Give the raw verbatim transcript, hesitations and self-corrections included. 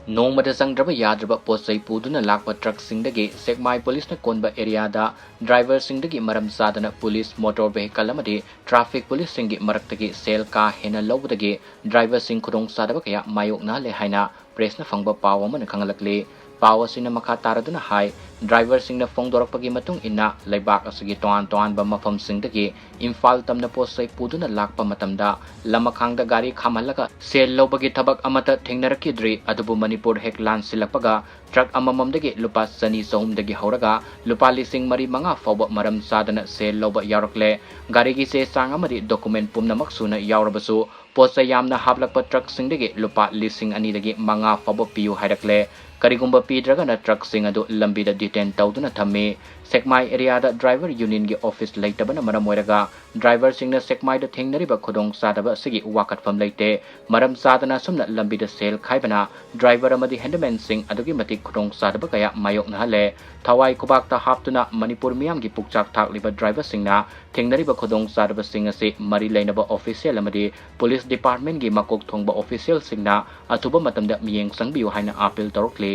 ꯅꯣꯡꯃꯗ ꯆꯪꯗ꯭ꯔꯕ ꯌꯥꯗ꯭ꯔꯕ ꯄꯣꯠ ꯆꯩ ꯄꯨꯗꯨꯅ ꯂꯥꯛꯄ ꯇ꯭ꯔꯛꯁꯤꯡꯗꯒꯤ ꯁꯦꯛꯃꯥꯏ ꯄꯨꯂꯤꯁꯅ ꯀꯣꯟꯕ ꯑꯦꯔꯤꯌꯥꯗ ꯗ꯭ꯔꯥꯏꯚꯔꯁꯤꯡꯗꯒꯤ ꯃꯔꯝ ꯆꯥꯗꯅ ꯄꯨꯂꯤꯁ, ꯃꯣꯇꯣꯔ ꯚꯦꯍꯤꯀꯜ ꯑꯃꯗꯤ ꯇ꯭ꯔꯥꯐꯤꯛ ꯄꯨꯂꯤꯁꯁꯤꯡꯒꯤ ꯃꯔꯛꯇꯒꯤ ꯁꯦꯜ ꯀꯥ ꯍꯦꯟꯅ ꯂꯧꯕꯗꯒꯤ ꯗ꯭ꯔꯥꯏꯚꯔꯁꯤꯡ ꯈꯨꯗꯣꯡꯆꯥꯗꯕ ꯀꯌꯥ ꯃꯥꯌꯣꯛꯅꯍꯜꯂꯦ ꯍꯥꯏꯅ ꯄ꯭ꯔꯦꯁꯅ ꯐꯪꯕ ꯄꯥꯎ ꯑꯃꯅ ꯈꯪꯍꯜꯂꯛꯂꯤ꯫ ꯄꯥꯎ ꯑꯁꯤꯅ ꯃꯈꯥ ꯇꯥꯔꯗꯨꯅ ꯍꯥꯏ, ꯗ꯭ꯔꯥꯏꯚꯔꯁꯤꯡꯅ ꯐꯣꯡꯗꯣꯔꯛꯄꯒꯤ ꯃꯇꯨꯡ ꯏꯟꯅ, ꯂꯩꯕꯥꯛ ꯑꯁꯤꯒꯤ ꯇꯣꯉꯥꯟ ꯇꯣꯉꯥꯟꯕ ꯃꯐꯝꯁꯤꯡꯗꯒꯤ ꯏꯝꯐꯥꯜ ꯇꯝꯅ ꯄꯣꯠ ꯆꯩ ꯄꯨꯗꯨꯅ ꯂꯥꯛꯄ ꯃꯇꯝꯗ ꯂꯃꯈꯥꯡꯗ ꯒꯥꯔꯤ ꯈꯥꯝꯍꯜꯂꯒ ꯁꯦꯜ ꯂꯧꯕꯒꯤ ꯊꯕꯛ ꯑꯃꯠꯇ ꯊꯦꯡꯅꯔꯛꯈꯤꯗ꯭ꯔꯤ꯫ ꯑꯗꯨꯕꯨ ꯃꯅꯤꯄꯨꯔ ꯍꯦꯛ ꯂꯥꯟꯁꯤꯜꯂꯛꯄꯒ ꯇ꯭ꯔꯛ ꯑꯃꯃꯝꯗꯒꯤ ꯂꯨꯄꯥ ꯆꯅꯤ ꯆꯍꯨꯝꯗꯒꯤ ꯍꯧꯔꯒ ꯂꯨꯄꯥ ꯂꯤꯁꯤꯡ ꯃꯔꯤ ꯃꯉꯥ ꯐꯥꯎꯕ ꯃꯔꯝ ꯆꯥꯗꯅ ꯁꯦꯜ ꯂꯧꯕ ꯌꯥꯎꯔꯛꯂꯦ꯫ ꯒꯥꯔꯤꯒꯤ ꯆꯦ ꯆꯥꯡ ꯑꯃꯗꯤ ꯗꯣꯀꯨꯃꯦꯟ ꯄꯨꯝꯅꯃꯛ ꯁꯨꯅ ꯌꯥꯎꯔꯕꯁꯨ, ꯄꯣꯠ ꯆꯩ ꯌꯥꯝꯅ ꯍꯥꯞꯂꯛꯄ ꯇ꯭ꯔꯛꯁꯤꯡꯗꯒꯤ ꯂꯨꯄꯥ ꯂꯤꯁꯤꯡ ꯑꯅꯤꯗꯒꯤ ꯃꯉꯥ ꯐꯥꯎꯕ ꯄꯤꯌꯨ ꯍꯥꯏꯔꯛꯂꯦ꯫ ꯀꯔꯤꯒꯨꯝꯕ ꯄꯤꯗ꯭ꯔꯒꯅ ꯇ꯭ꯔꯛꯁꯤꯡ ꯑꯗꯨ ꯂꯝꯕꯤꯗ ꯗꯤꯇꯦꯟ ꯇꯧꯗꯨꯅ ꯊꯝꯃꯤ꯫ ꯁꯦꯛꯃꯥꯏ ꯑꯦꯔꯤꯌꯥꯗ ꯗ꯭ꯔꯥꯏꯚꯔ ꯌꯨꯅꯤꯌꯟꯒꯤ ꯑꯣꯐꯤꯁ ꯂꯩꯇꯕꯅ ꯃꯔꯝ ꯑꯣꯏꯔꯒ ꯗ꯭ꯔꯥꯏꯚꯔꯁꯤꯡꯅ ꯁꯦꯛꯃꯥꯏꯗ ꯊꯦꯡꯅꯔꯤꯕ ꯈꯨꯗꯣꯡꯆꯥꯗꯕ ꯑꯁꯤꯒꯤ ꯋꯥꯀꯠꯐꯝ ꯂꯩꯇꯦ꯫ ꯃꯔꯝ ꯆꯥꯗꯅ ꯑꯁꯨꯝꯅ ꯂꯝꯕꯤꯗ ꯁꯦꯜ ꯈꯥꯏꯕꯅ ꯗ꯭ꯔꯥꯏꯚꯔ ꯑꯃꯗꯤ ꯍꯦꯟꯗꯃꯦꯟꯁꯤꯡ ꯑꯗꯨꯛꯀꯤ ꯃꯇꯤꯛ ꯈꯨꯗꯣꯡꯆꯥꯗꯕ ꯀꯌꯥ ꯃꯥꯌꯣꯛꯅꯍꯜꯂꯦ꯫ ꯊꯋꯥꯏ ꯈꯨꯕꯥꯛꯇ ꯍꯥꯞꯇꯨꯅ ꯃꯅꯤꯄꯨꯔ ꯃꯤꯌꯥꯝꯒꯤ ꯄꯨꯛꯆꯥꯛ ꯊꯥꯛꯂꯤꯕ ꯗ꯭ꯔꯥꯏꯚꯔꯁꯤꯡꯅ ꯊꯦꯡꯅꯔꯤꯕ ꯈꯨꯗꯣꯡꯆꯥꯗꯕꯁꯤꯡ ꯑꯁꯤ ꯃꯔꯤ ꯂꯩꯅꯕ ꯑꯣꯐꯤꯁꯤꯌꯦꯜ ꯑꯃꯗꯤ ꯄꯨꯂꯤꯁ ꯗꯤꯄꯥꯔꯠꯃꯦꯟꯒꯤ ꯃꯀꯣꯛ ꯊꯣꯡꯕ ꯑꯣꯐꯤꯁꯤꯌꯦꯜꯁꯤꯡꯅ ꯑꯊꯨꯕ ꯃꯇꯝꯗ ꯃꯤꯠꯌꯦꯡ ꯆꯪꯕꯤꯌꯨ ꯍꯥꯏꯅ ꯑꯥꯄꯤꯜ ꯇꯧꯔꯛꯂꯤ꯫